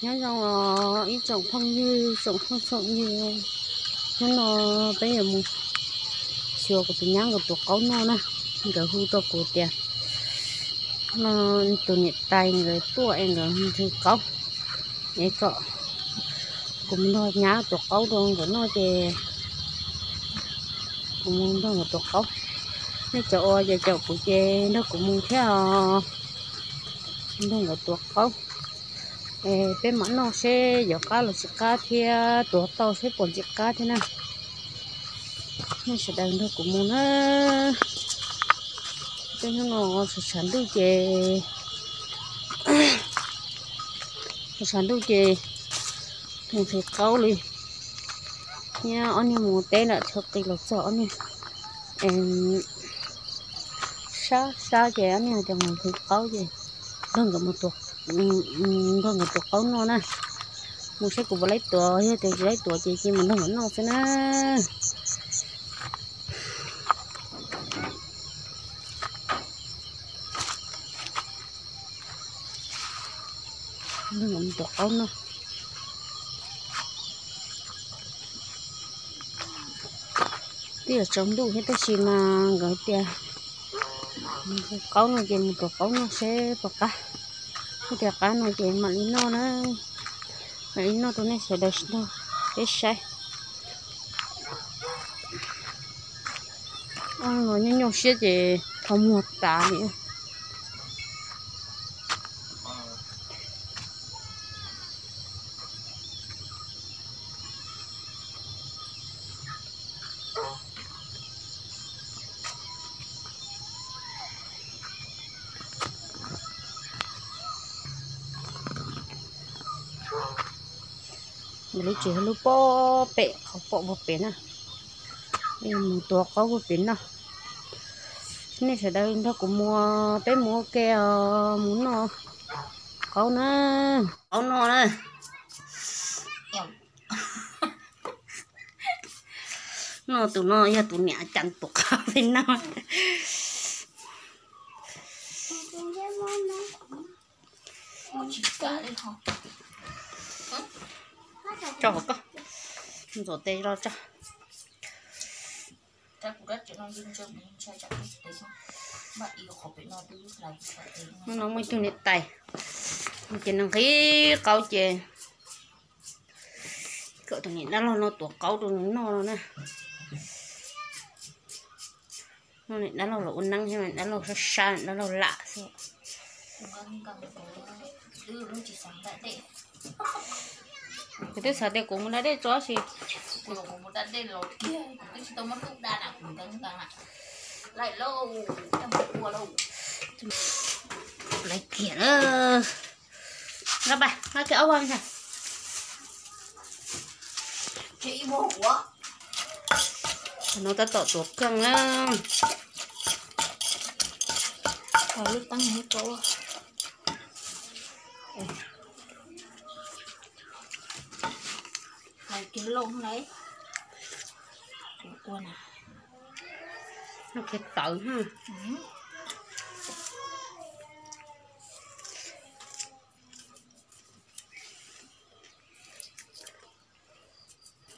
Nyob zoo os ib tsoom phooj ywg, tsoom phooj tsoom ywg, hnub no peb yuav mus xyuas kuv tus nyab nkawd tuav qaub noj na. Nkawd hu rau kuv tias no tus niam tais nkawd tuaj es nkawd nqhis qaub, es kom kuv mus nrog nyab tuav qaub rau nkawd noj ces kuv mus nrog nkawd tuav qaub. Nej cov uas caum kuv ces nrog kuv mus thiab os, nrog nkawd tuav qaub. Es peb mam noj seb yuav qab los tsis qab thiab tuav tau seb puas ntxim qab thiab na. Nej sawv daws nrog kuv mus na. Tej hnub no tshav tshav ntuj ces, tshav tshav ntuj ces nqhis qaub li. Nyob ob niag mus teb lawm, thawj qis los txog ob niag sab sab ces ob niag hais tias mus nqhis qaub ces nrog nkawd mus, nrog nkawd tuav qaub noj na. Mus saib kuv puas laib tuav, yog tias tsis laib tuav ces cia mus nrog nkawd noj xwb na. Nrog nkawd mus tuav qaub noj. Twb yuav tsaus ntuj thiab tab sis mas nkawd tias qaub no ces mus tuav qaub noj seb puas qab. Yog tias qab no ces mam li noj na, mam li noj rau nej sawv daws nrog peb saib. Ob no nyuaj nyuaj siab ces qhov muag tas li. Lub tsev lub pob pem qhov pom puag pem na, mus tuav qaub puag pem noj. Nej sawv daws nrog kuv mus, peb mus ua ke os, mus noj qaub na, qaub noj na. No tus no yog tus niam cas tuav qaub pem noj. Tso hauv koj, ntxuav tes los tso. Hnub no muaj ib tug niam tais ces nws nqhis qaub ces kom tus niam dab laug no tuav qaub rau nws noj no na. Niam dab laug los ua neeb thiab, niam dab laug sab sab, niam dab laug lam xwb. Kuv twb xav tias kuv mus da dej tso sis. Laiv kiag lawm. Nqa pa, nqa kiag ob vag ntag. No tab tom tuav keej na. Laiv kiag lauj, laiv. Ua na. Noj kiag tawv na.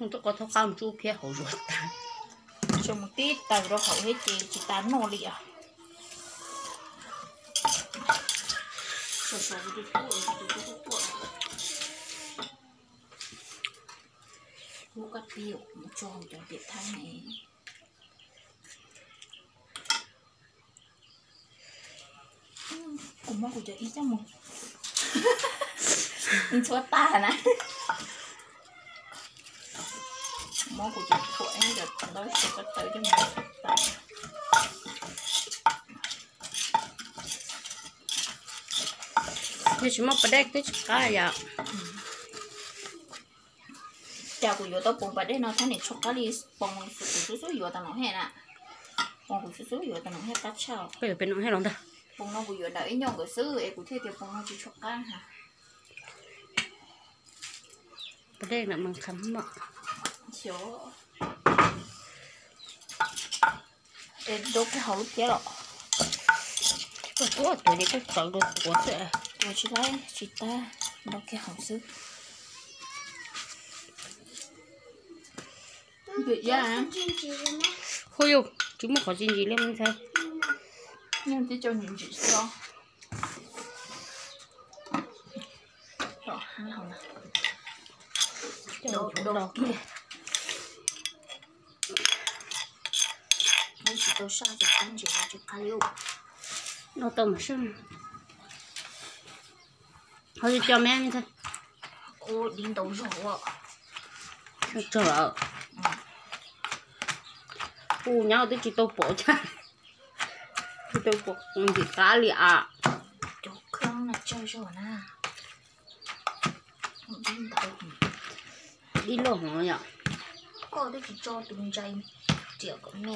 Tuaj koj thaub qab mus tsuj phiab hauv zuav tag. Tsuas mus tib taws rau hauv thiab ces tsis tas noj li os. Lub kab tiab mus tso hauv cov tiam thab ne. Kuv muab kuv cov ib coj mus ntxhua tag na. Muab kuv cov thuam cov ntau ko taw coj mus ntxhua tag. Yog tsis muaj pas dej twb tsis qab yom. Cas kuv yuav tau poos pas dej no thiab nim tshuav qab li poos kuv xub xub yuav tas no thiab na. Poos kuv xub xub yuav tas no thiab qab tshaj. Koj yuav pem no thiab los ntag. Poos no kuv yuav ntawm ib nyuag nkawd xwb es kuv thiaj tias poos no tsis tshuav qab na. Pas dej ntawm mas kham mom. Xyov. Es rau kiag hauv lub phiab los. Koj tuav tuav ces koj txawv rau tuav xwb. Ua tsis laib tsis tag, nto kiag hauv xwb. Hu yus, tsis muaj qhov tsis ntsim li me ntxhais. Tib co ntsim ntsim xwb os. Tsis tau saj ces qab ntsis tsis qab li. No tau mas saj. Ho tsis co me me ntxhais. Ua di ntau zog. Tsawg lawm. Kuv nyob twb tsis tau pom cas. Tsis tau pom ntxim qab li as. Cov khab no tsawg zog na. Dib loj heev yom. Koj twb tsis tso tus ntses riam kom me.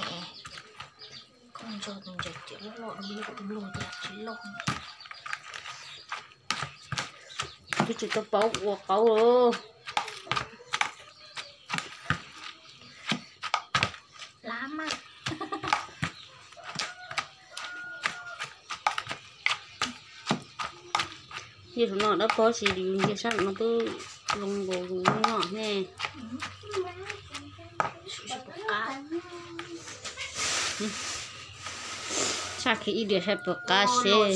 Koj tso tus ntses riam loj loj, dib loj loj cas tsis loj. Twb tsis tau paub ua qaub. Nce saum no dab pob si, nce sab no twb zoo nkaus zoo noj ne. Saj kiag ib diav saib puas qab seb.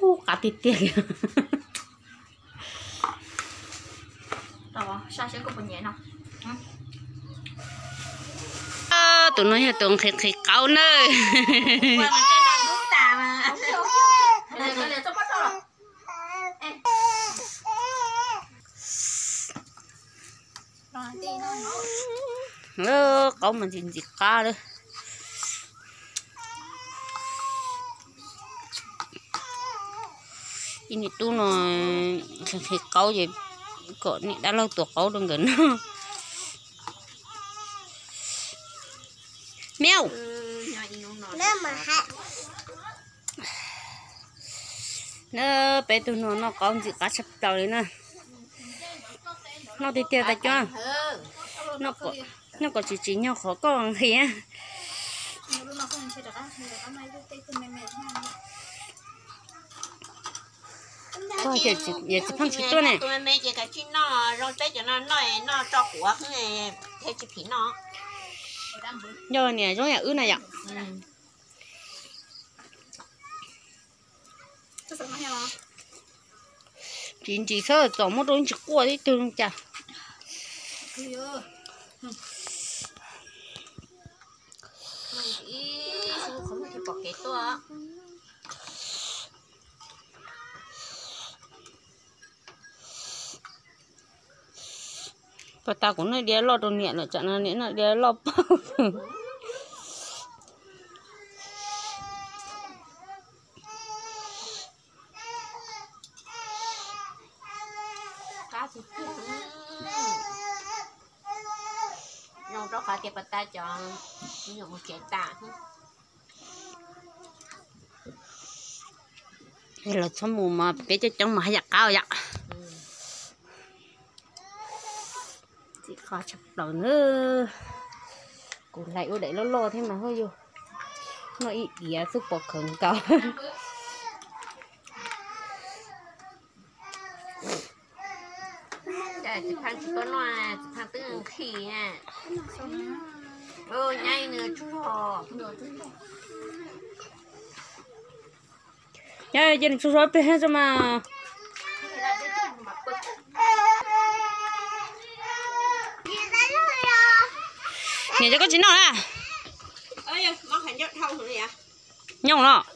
Ub, qab tiag tiag li. Tus no yog tus nqhis nqhis qaub na. Qaub mas ntxim ntxim qab lawm. Ib niam tub no nqhis qaub ces kom niam dab laug tua qaub rau nkawd noj. Miau. Na, peb tug no noj qaub ntxim qab tshaj plaws li na. Noj tiag tiag tas cov. Noj kom tsis tsim nyog qhov koj nqhis. Yog txiv pheej tsis tuaj ne. Yog niam zoo yam wb na yom. Tsis ntsim xwb, txom muab rau ntsis quaj tib tug cas. Pas tas kuv noj diav loj rau niam lawm, tsam no niam noj diav loj pauj. Zoo rau qhov tias pas tas cov nyuam mus tsev tas. Los txhob mus mas peb coob coob mas haj yam qab yom. Txim qab tshaj plaws na. Kuv hlais ua daim loj loj thiab mas haj yog noj ib diav xwb pom khawv nkaus. Txiv Pheej tsis tuaj noj, Txiv Pheej twb nqhis. Nyab cia nws tsuag zog peg tso mas. Niam cov koj tsis noj na. Nyooj los?